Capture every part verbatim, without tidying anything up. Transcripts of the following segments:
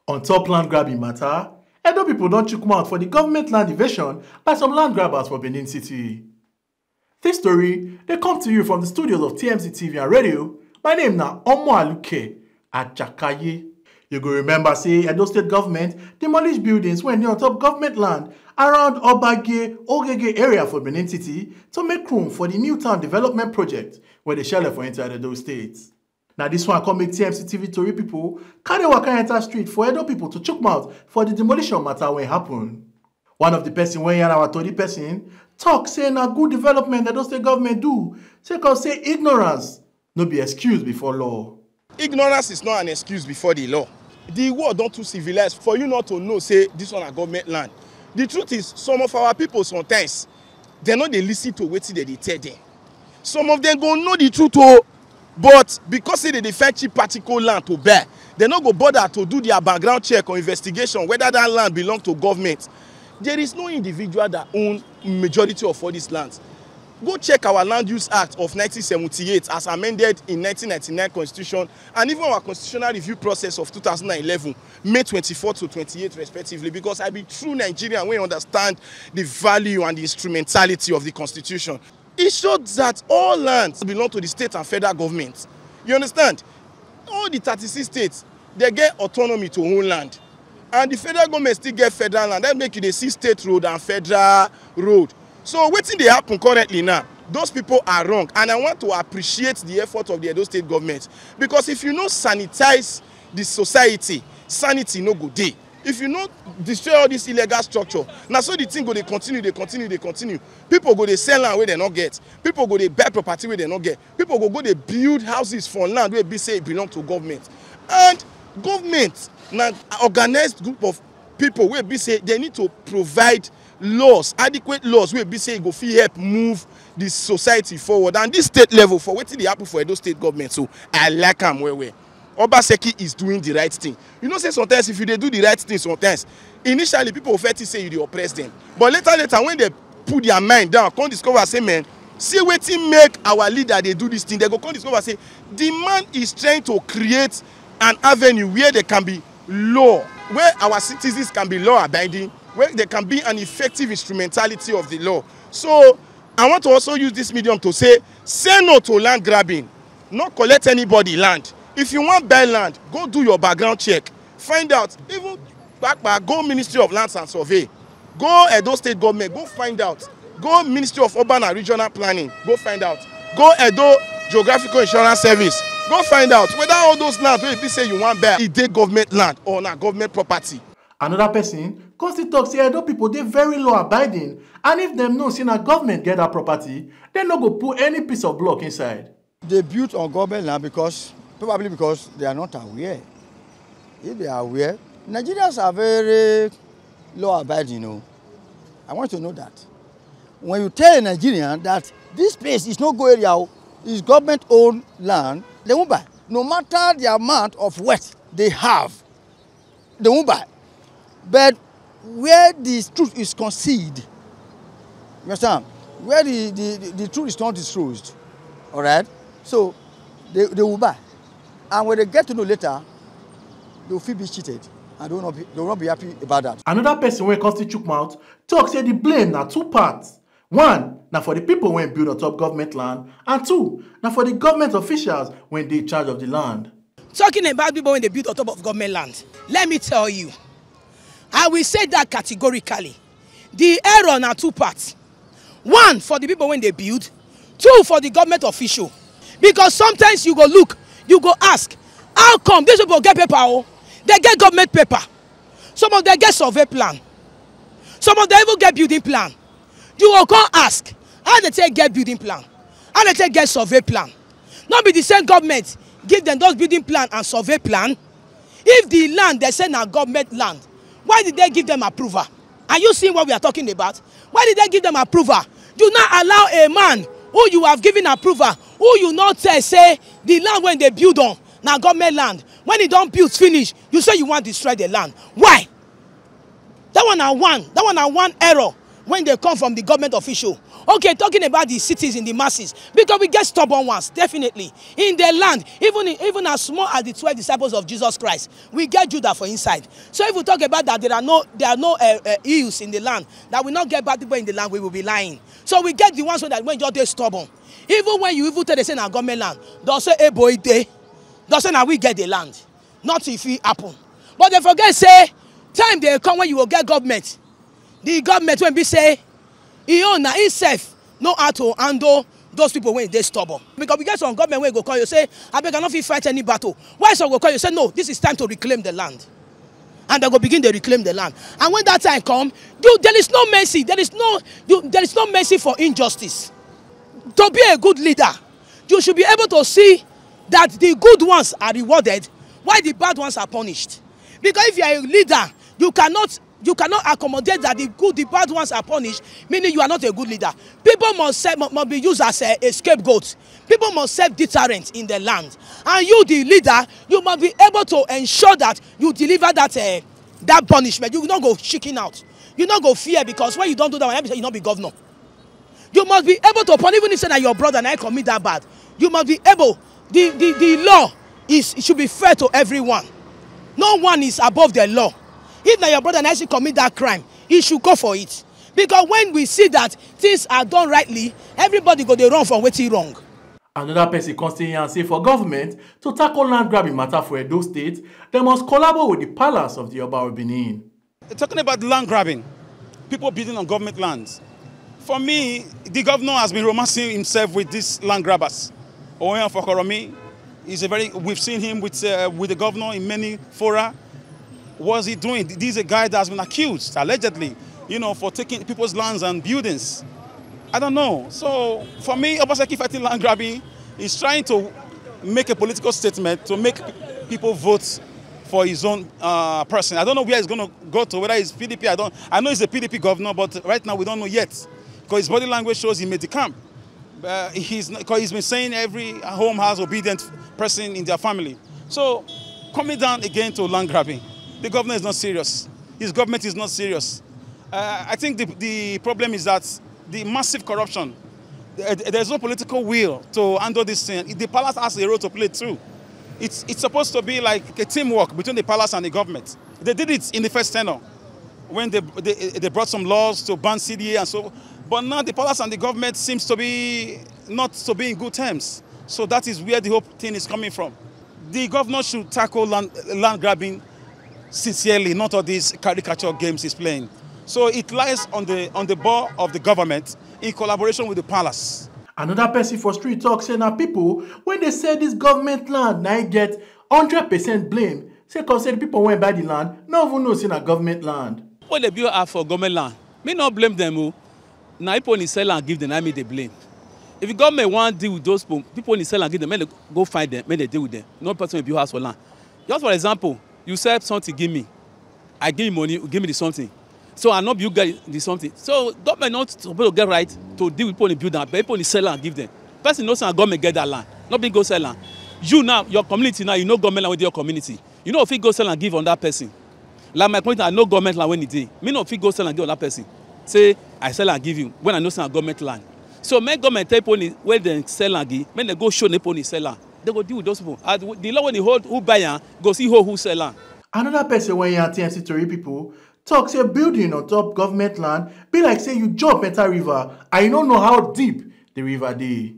On top land grabbing matter, Edo people don chook mouth for the government land invasion by some land grabbers for Benin City. This story dey come to you from the studios of T M C T V and radio. My name na Omo Aluke Ajakaye. You go remember say Edo State government demolish buildings wey dey on top government land around Obage Ogege area for Benin City to make room for the new town development project wey dey shele for inside Edo State. Na this one come make T M C T V tori people carry waka enter street for Edo people to chook mouth for the demolition matter wey happen. One of the person wey yarn our tori person talk say na good development Edo State government do sake of say ignorance no be excuse before law. Ignorance is not an excuse before the law. The world don too civilized for you not to know say this one na government land. The truth is, some of our people sometimes, dem no dey listen to wetin dem dey tell dem. Some of them go know the truth o, but because say dem dey find cheap particle land to buy, dem no go bother to do their background check or investigation whether that land belong to government. There is no individual that own majority of all these lands. Go check our Land Use Act of nineteen seventy-eight as amended in nineteen ninety-nine constitution, and even our constitutional review process of two thousand and eleven, May twenty-four to twenty-eight respectively, because I be true Nigerian wey understand the value and the instrumentality of the constitution. It showed that all lands belong to the state and federal government. You understand? All the thirty-six states, they get autonomy to own land. And the federal government still get federal land. That make you dey see state road and federal road. So wetin dey happen currently now? Those people are wrong. And I want to appreciate the effort of the Edo State government. Because if you no sanitize the society, sanity no go dey. If you no destroy all this illegal structure, na so the thing go dey continue, dey continue, dey continue. People go dey sell land wey dem no get. People go dey buy property wey dem no get. People go go dey build houses for land wey be say e belong to government. And government na organized group of people wey be say dem need to provide laws, adequate laws wey be say e go fit help move the society forward. And this state level, for wetin dey happen for Edo State government, so I like am well well. Obaseki is doing the right thing. You know say sometimes if you dey do the right thing sometimes, initially people fit think say you dey oppress them. But later later when they put their mind down, come discover say, man, see wetin make our leader dey do this thing, they go come discover say the man is trying to create an avenue where there can be law, where our citizens can be law abiding, where there can be an effective instrumentality of the law. So I want to also use this medium to say, say no to land grabbing. No collect anybody land. If you wan buy land, go do your background check. Find out. Even kpakpa, go Ministry of Lands and Survey. Go Edo State government, go find out. Go Ministry of Urban and Regional Planning, go find out. Go Edo Geographical Insurance Service, go find out whether all those lands wey be say you wan buy, e dey government land or na government property. Another person come still talk say Edo people dey very law abiding, and if dem know say na government get that property, dem no go put any piece of block inside. They built on government land because, probably because they are not aware. If they are aware, Nigerians are very law abiding, you know. I want to know that. When you tell a Nigerian that this place is no go area o, is government owned land, they won't buy. No matter the amount of wealth they have, they won't buy. But where the truth is concealed, you understand? Where the, the, the, the truth is not disclosed, all right? So they, they will buy. And when they get to know later, they will feel be cheated. And they will not be, they will not be happy about that. Another person wey come still chook mouth talk say the blame na two parts. One na for the people wey build on top government land, and two na for the government officials wey dey in charge of the land. Talking about people wey dey build on top of government land, let me tell you, I will say that categorically. The error na two parts. One for the people wey dey build, two for the government official. Because sometimes you go look, you go ask, how come these people get paper o? They get government paper. Some of them get survey plan. Some of them even get building plan. You go come ask, how they take get building plan? How they take get survey plan? No be the same government give them those building plan and survey plan? If the land they say na government land, why did they give them approval? Are you seeing what we are talking about? Why did they give them approval? Do not allow a man who you have given approval, who you not tell say the land wey they build on na government land. When e don build finish, you say you wan destroy the land. Why? That one na one. That one na one error When they come from the government official. Okay, talking about the cities in the masses, because we get stubborn ones, definitely. In the land, even, even as small as the twelve disciples of Jesus Christ, we get Judah for inside. So if we talk about that, there are no, there are no uh, uh, hills in the land, that we not get bad people in the land, we will be lying. So we get the ones that when just they stubborn. Even when you even tell they say na government land, they'll say, "Hey boy, they," they'll say, "Now we get the land." Nothing fit happen. But they forget say time they come when you will get government. The government when be say, he own na himself know how to handle those people when they stubborn. Because we get some government wey go call you say, "Abeg, I no fit fight any battle." Why some go call you say, "No, this is time to reclaim the land." And they go begin to reclaim the land. And when that time come, you, there is no mercy. There is no, you, there is no mercy for injustice. To be a good leader, you should be able to see that the good ones are rewarded, while the bad ones are punished. Because if you are a leader, you cannot, you cannot accommodate that the good, the bad ones are punished, meaning you are not a good leader. People must serve, must be used as a, a scapegoat. People must serve deterrent in the land. And you, the leader, you must be able to ensure that you deliver that uh, that punishment. You no go chicken out. You no go fear, because when you don't do that one, you not be governor. You must be able to punish, even if say that your brother and I commit that bad. You must be able. The, the, the law is, it should be fair to everyone. No one is above the law. If na your brother and I commit that crime, he should go for it. Because when we see that things are done rightly, everybody go dey run from wetin wrong. Another person come still yarn say for government to tackle land grabbing matter for Edo State, dem must collabo with the palace of the Oba of Benin. Talking about land grabbing, people building on government lands. For me, the governor has been romancing himself with these land grabbers. Owen Fokoromi is a very, we've seen him with, uh, with the governor in many fora. What's he doing? This is a guy that has been accused, allegedly, you know, for taking people's lands and buildings. I don't know. So for me, Obaseki fighting land grabbing is trying to make a political statement to make people vote for his own uh, person. I don't know where he's going to go to, whether it's P D P. I don't. I know he's a P D P governor, but right now we don't know yet, because his body language shows he made the camp. Uh, he's, 'cause he's been saying every home has obedient person in their family. So coming down again to land grabbing, the governor is not serious. His government is not serious. Uh, I think the, the problem is that the massive corruption. There- There's no political will to handle this thing. The palace has a role to play too. It's, it's supposed to be like a teamwork between the palace and the government. They did it in the first tenure when they, they, they brought some laws to ban C D A and so. But now the palace and the government seems to be not to be in good terms. So that is where the whole thing is coming from. The governor should tackle land, land grabbing sincerely, not all these caricature games he's playing. So it lies on the, on the ball of the government in collaboration with the palace. Another person for street talk say na people when they say this government land na e get hundred percent blame. Say come say the people wey buy the land no even know say na government land. People dey build house for government land, me no blame them o. Na people wey sell am give them, na me dey blame. If the government wan deal with those people, people wey sell am give them, make they go find them, make they deal with them. No person wey build house for land. Just for example, you sell something give me, I give you money, you give me the something. So I no build get the something. So government no suppose to get right to deal with people wey build am, but people wey sell am give them. Person know say na government get that land, no be go sell am. You now, your community now, you know government land wey dey your community. You no fit go sell am give another person. Like my community, I know government land wey e dey. Me no fit go sell am give another person. Say I sell am give you when I know say na government land. So make government tell people wey dem sell am give, make dem go show the people wey sell am. They go deal with those people. And the law wey dey hold who buy am go see hold who sell am. Another person wey yarn T M C tori people talk say building on top government land be like say you jump enter river and you no know how deep the river dey.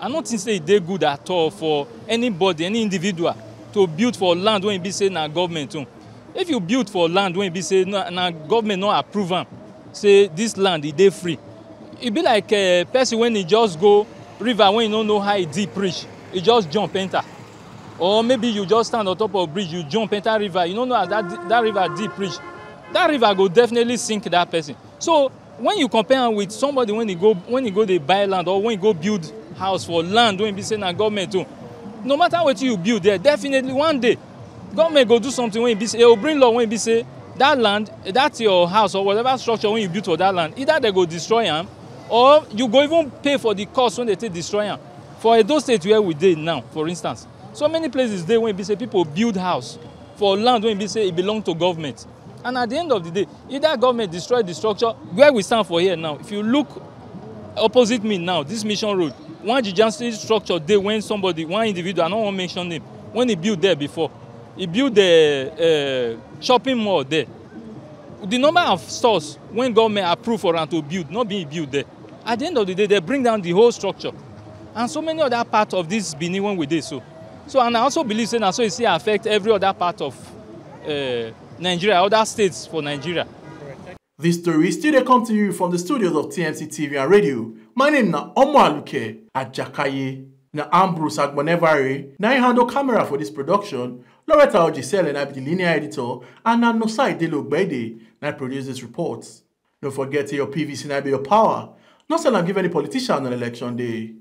I no think say e dey good at all for anybody, any individual, to build for land wey e be say na government own. If you build for land wey e be say na, na government no approve am, say this land e dey free, e be like uh, person wey e just go river wey e no know how e deep reach, e just jump enter. Or maybe you just stand on top of bridge, you jump enter river, you no know as that, that river deep reach. That river go definitely sink that person. So when you compare am with somebody when e go when e go dey buy land or when e go build house for land wey be say na government own, no matter wetin you build there, definitely one day government go do something wey be say, e go bring law wey be say that land, that your house or whatever structure wey you build for that land, either dem go destroy am or you go even pay for the cost wey dem take destroy am. For Edo State where we dey now, for instance, so many places dey wey be say people build house for land wey be say e belong to government. And at the end of the day, if that government destroy the structure where we stand for here now, if you look opposite me now, this Mission Road, one gigantic structure dey when somebody, one individual, I no wan mention name, when he build there before, he build the uh, shopping mall there. The number of stores when government approve for am to build, not being built there. At the end of the day, they bring down the whole structure. And so many other parts of this Benin when we dey so. So, and I also believe say na so e still affect every other part of uh, Nigeria, other states for Nigeria. This story still dey come to you from the studios of T M C T V and radio. My name na Omo Aluke Ajakaye. Na Ambrose Agbonevare na im handle camera for this production. Loretta Ojisele na be the linear editor, and na Nosai Dele Ogbede na produce this report. No forget say your P V C na be your power. No sell am give any politician on election day.